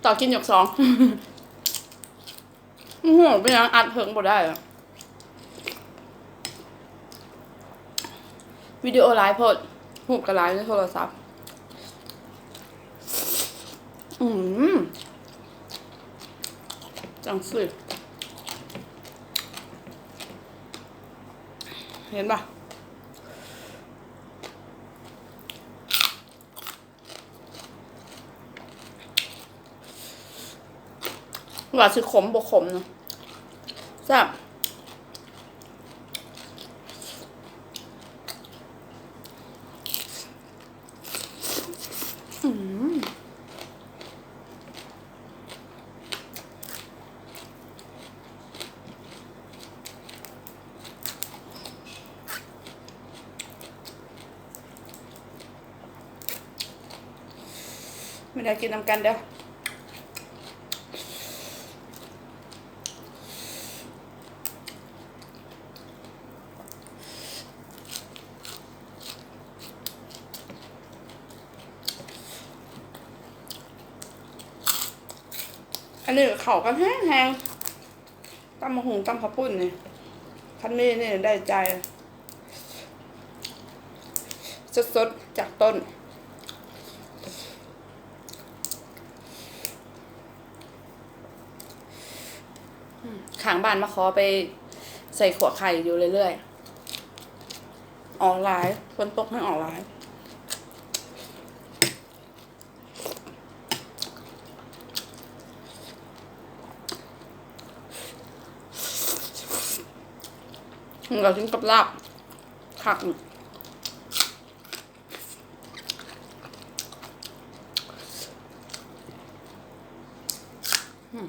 ຕໍ່ກິນຍົກສອງ. ໂອ້ໂຫ ເປັນຫຍັງອັດເຖິງບໍ່ໄດ້ອະ ວິດີໂອຫຼາຍໂພດ ຮູບກໍຫຼາຍໃນໂທລະສັບ. ອືມ ຈັ່ງຊີ້ ເຫັນບໍ່? ວ່າຊິຂົມບໍ່ຂົມນະ ແຊບ. ອືມ. ມາເດີ ກິນນຳກັນເດີ. ອັນນີ້ເຂົ້າກັນແຮງໆ. ຕຳບັກຫຸ່ງ ຕຳເຂົ້າປຸ້ນນີ້ ຄັນມີນີ້ໄດ້ໃຈ ສົດໆ ຈາກຕົ້ນ. ອືມ ຂ້າງບ້ານມາຂໍໄປໃສ່ຂົ້ວໄຂ່ຢູ່ເລື້ອຍໆ ອອກຫຼາຍ ຝົນຕົກແຮງອອກຫຼາຍ. ມັນກໍກິນກັບລາບ ຄັກ. ອືມ.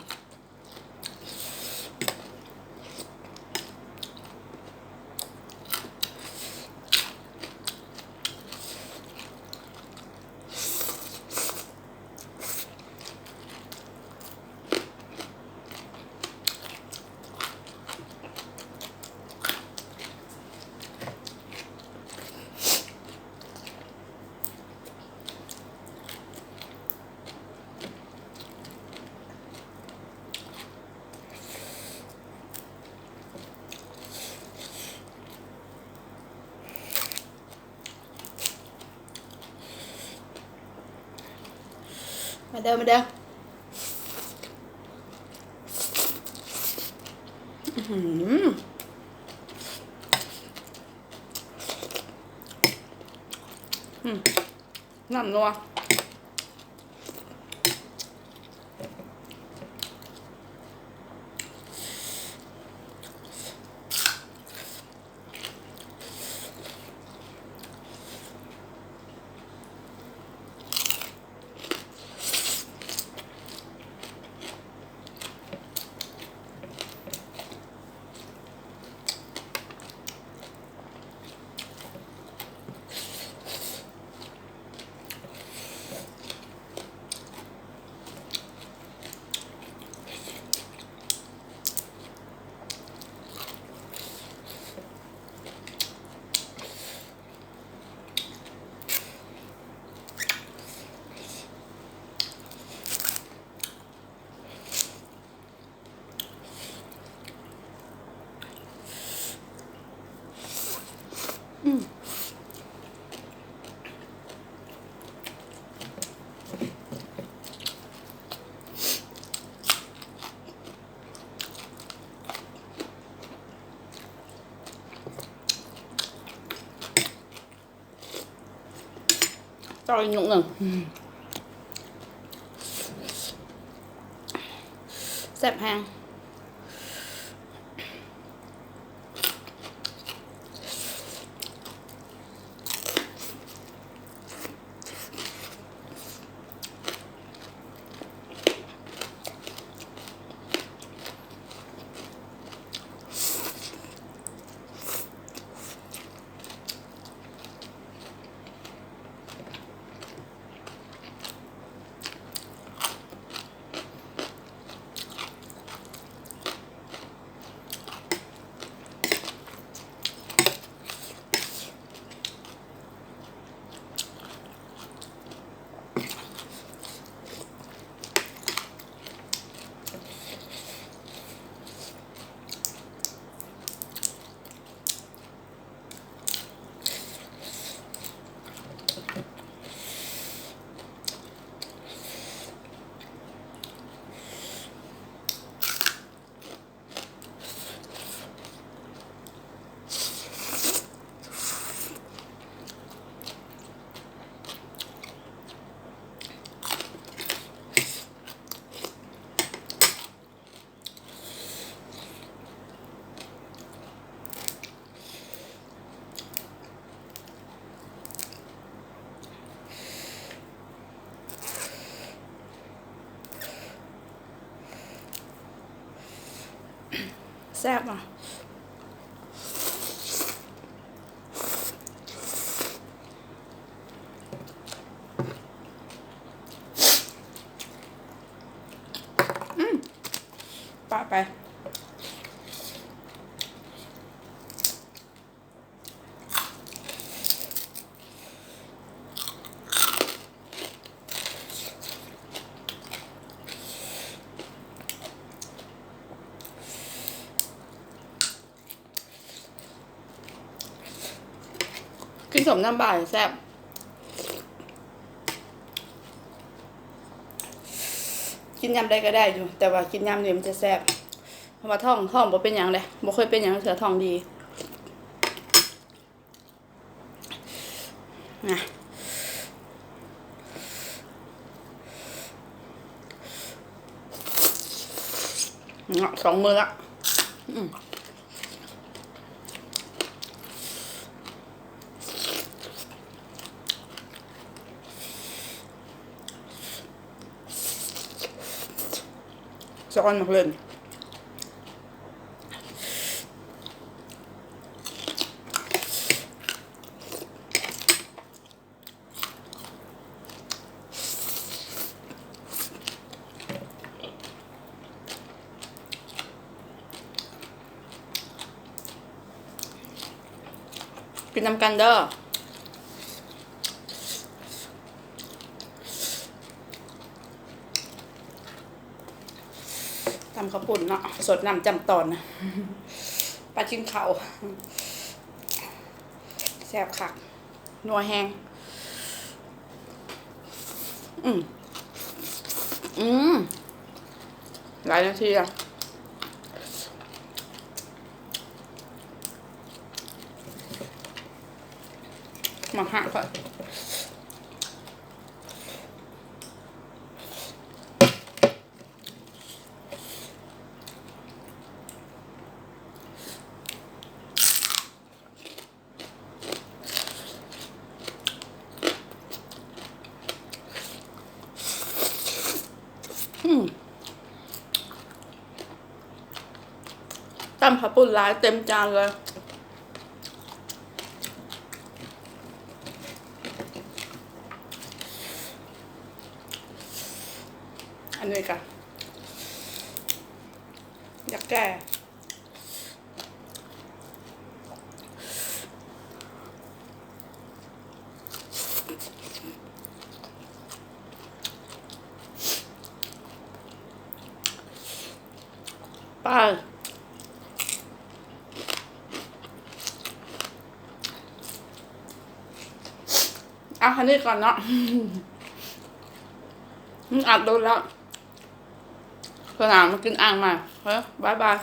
ມາເດີ ມາເດີ. ອື ອື ນ້ຳນົວ. ອືມ. ຕໍ່ອີກຍົກໜຶ່ງ. ແຊບແຮງ. ອ ແຊບເນາະ. ອືມ ປະໄປ. ກິນສົ້ມນ້ຳປາແຊບ. ກິນຍາມໃດກໍໄດ້ຢູ່ ແຕ່ວ່າກິນຍາມນີ້ມັນຈະແຊບ ເພາະວ່າທ້ອງ ທ້ອງບໍ່ເປັນຫຍັງເດ້ ບໍ່ເຄີຍເປັນຫຍັງເທື່ອ ທ້ອງດີ. ນະ ເນາະ ສອງມື້ລະ ອືມ. ສະອອນໝາກເລັ່ນ. ກິນນຳກັນເດີ້. ຕຳເຂົ້າປຸ້ນເນາະ ສົດນ້ຳຈ້ຳຕອນ ປາກິນເຂົ້າ ແຊບຄັກ ນົວແຮງ. ອືມ ອືມ ຫຼາຍນາທີລະ ໝາກຫາກຂ້ອຍ. ອືມ ຕຳເຂົ້າປຸ້ນຫຼາຍເຕັມຈານເລີຍ. ອັນນີ້ກະຢາກແກ່. ໄປ ເອົາ ອັນນີ້ກ່ອນເນາະ ມັນອັດໂດນແລ້ວ. ເທື່ອໜ້າມາກິນອ່າງໃໝ່ເດີ້ ບາຍບາຍ.